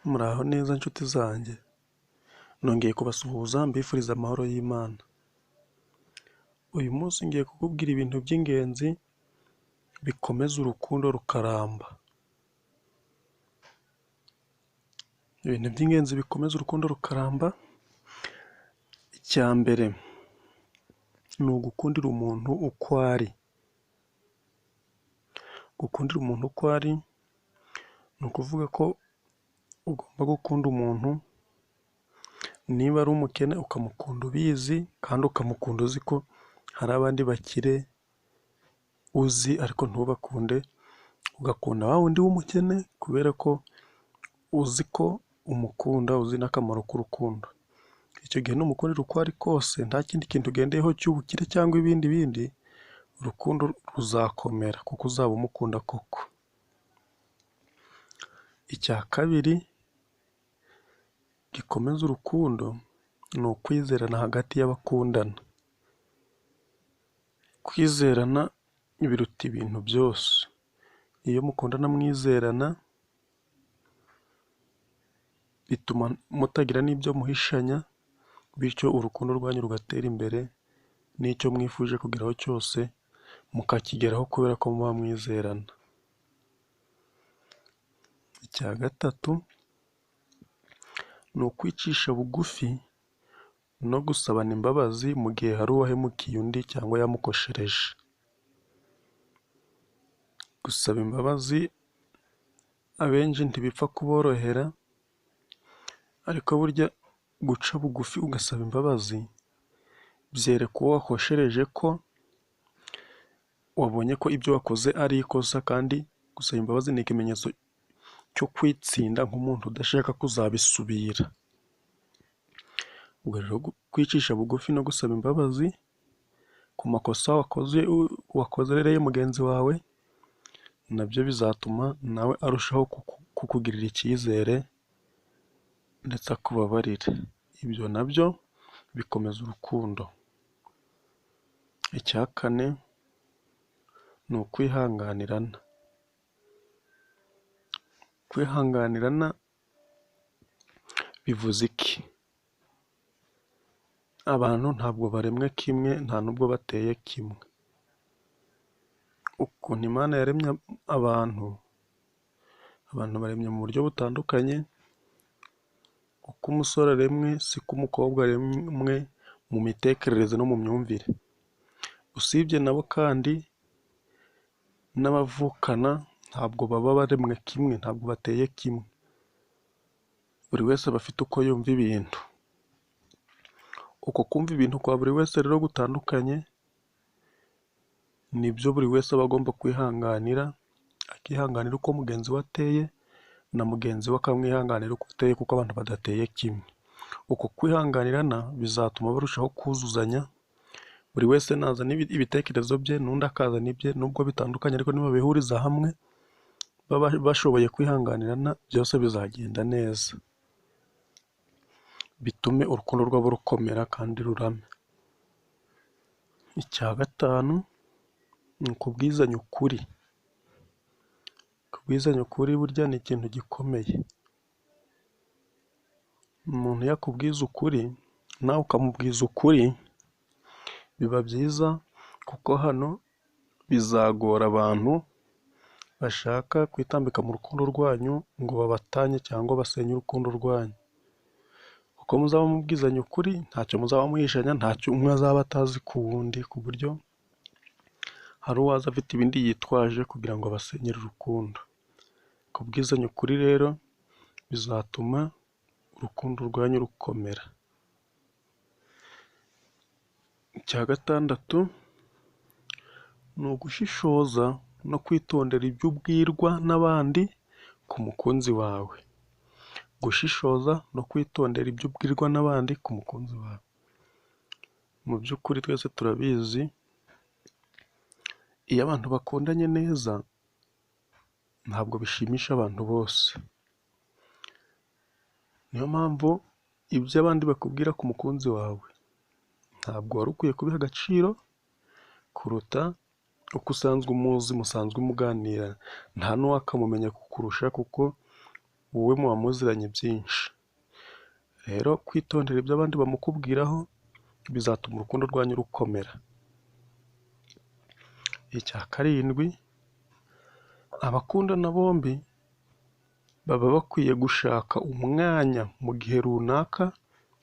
Muraho neza nshuti zanjye, nongeye kubasuhuza mbifuriza amahoro y'Imana. Uyu munsi ngiye kukubwira ibintu by'ingenzi bikomeza urukundo rukaramba. Ibintu by'ingenzi bikomeza urukundo rukaramba, icya mbere ni ugukundira umuntu uko ari. Gukundira umuntu uko ari ni ukuvuga ko ugomba gukunda umuntu niba ari umukene ukamukunda ubizi kandi ukamukunda uzi ko hari abandi bakire uzi ariko ntubakunde, ugakunda wa wundi w'umukene kubera ko uzi ko umukunda, uzi n'akamaro k'urukundo. Icyo gihe numukundira uko ari kose nta kindi kintu ugendeyeho cy'ubukire cyangwa ibindi bindi, urukundo ruzakomera kuko uzaba umukunda koko. Icya kabiri gikomeza urukundo ni ukwizerana hagati y'abakundana. Kwizerana biruta ibintu byose. Iyo mukundana mwizerana bituma mutagira n'ibyo muhishanya, bityo urukundo rwanyu rugatera imbere n'icyo mwifuje kugeraho cyose mukakigeraho kubera ko muba mwizerana. Icya gatatu ni ukwicisha bugufi no gusabana imbabazi mu gihe hari uwahemukiye undi cyangwa yamukoshereje. Gusaba imbabazi abenshi ntibipfa kuborohera, ariko burya guca bugufi ugasaba imbabazi byereka uwo wakoshereje ko wabonye ko ibyo wakoze ari ikosa, kandi gusaba imbabazi ni ikimenyetso cyo kwitsinda nk'umuntu udashaka kuzabisubira. Ubwo rero kwicisha bugufi no gusaba imbabazi ku makosa wakoze wakoreye mugenzi wawe, nabyo bizatuma nawe arushaho kukugirira icyizere ndetse akubabarire. Ibyo nabyo bikomeza urukundo. Icya kane ni ukwihanganirana. Kwihanganirana bivuze iki? Abantu ntabwo baremwe kimwe, nta nubwo bateye kimwe. Ukuntu Imana yaremye abantu, abantu baremye mu buryo butandukanye, uko umusore aremwe siko umukobwa aremwe mu mitekerereze no mu myumvire. Usibye nabo kandi n'abavukana ntabwo baba baremwe kimwe, ntabwo bateye kimwe. Buri wese aba afite uko yumva ibintu. Uko kumva ibintu kwa buri wese rero gutandukanye, nibyo buri wese aba agomba kwihanganira, akihanganira uko mugenzi we ateye na mugenzi we akamwihanganira uko ateye kuko abantu badateye kimwe. Uko kwihanganirana bizatuma barushaho kuzuzanya, buri wese nazana ibitekerezo bye n'undi akazana ibye nubwo bitandukanye ariko nibabihuriza hamwe baba bashoboye kwihanganirana byose bizagenda neza, bitume urukundo rwabo rukomera kandi rurame. Icya gatanu ni ukubwizanya ukuri. Kubwizanya ukuri burya ni ikintu gikomeye. Umuntu iyo akubwiza ukuri nawe ukamubwiza ukuri biba byiza, kuko hano bizagora abantu bashaka kwitambika mu rukundo rwanyu ngo babatanye cyangwa basenye urukundo rwanyu. Kuko muzaba mubwizanya ukuri ntacyo muzaba muhishanya, ntacyo umwe azaba atazi ku wundi, ku buryo hari uwaza afite ibindi yitwaje kugira ngo abasenyere urukundo. Kubwizanya ukuri rero bizatuma urukundo rwanyu rukomera. Icya gatandatu ni ugushishoza no kwitondera ibyo ubwirwa n'abandi ku mukunzi wawe. Gushishoza no kwitondera ibyo ubwirwa n'abandi ku mukunzi wawe. Mu by'ukuri twese turabizi, iyo abantu bakundanye neza ntabwo bishimisha abantu bose. Niyo mpamvu ibyo abandi bakubwira ku mukunzi wawe ntabwo wari ukwiye kubiha agaciro kuruta uko usanzwe umuzi, musanzwe muganira, nta n'uwakamumenya kukurusha kuko Wowe muba muziranye byinshi. Rero kwitondera ibyo abandi bamukubwiraho bizatuma urukundo rwanyu rukomera. Icya karindwi, abakundana bombi baba bakwiye gushaka umwanya mu gihe runaka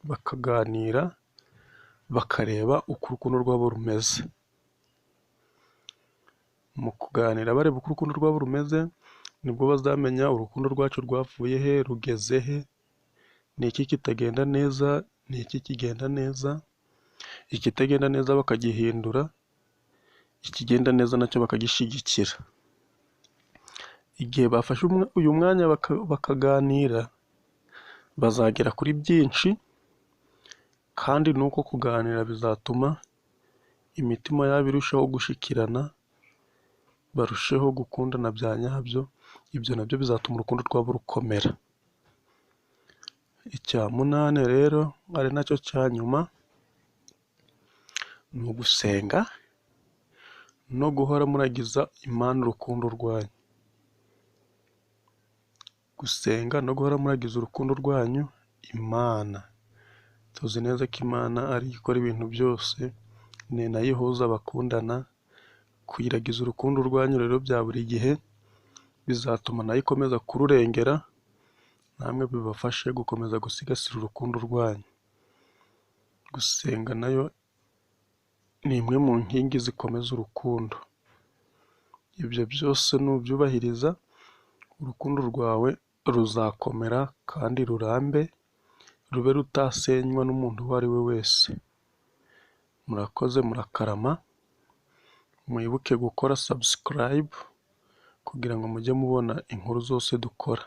bakaganira, bakareba uko urukundo rwabo rumeze. Mu kuganira bareba uko urukundo rwabo rumeze, nibwo bazamenya urukundo rwacu rwavuye he, rugeze he, ni iki kitagenda neza, ni iki kigenda neza, ikitagenda neza bakagihindura, ikigenda neza nacyo bakagishyigikira. Igihe bafashe uyu mwanya bakaganira, bazagera kuri byinshi, kandi n'uko kuganira bizatuma imitima yabo irushaho gushyikirana, barusheho gukundana bya nyabyo, ibyo nabyo bizatuma urukundo rwabo rukomera. Icya munani rero ari nacyo cya nyuma, ni ugusenga no guhora muragiza Imana urukundo rwanyu. Gusenga no guhora muragiza urukundo rwanyu Imana. Tuzi neza ko Imana ariyo ikora ibintu byose, ni nayo ihuza abakundana, kuyiragiza urukundo rwanyu rero bya buri gihe, bizatuma nayo ikomeza kururengera, namwe bibafashe gukomeza gusigasira urukundo rwanyu. Gusenga nayo ni imwe mu nkingi zikomeza urukundo. Ibyo byose nubyubahiriza, urukundo rwawe ruzakomera kandi rurambe, rube rutasenywa n'umuntu uwo ari we wese. Murakoze, murakarama, mwibuke gukora subscribe kugira ngo mujye mubona inkuru zose dukora.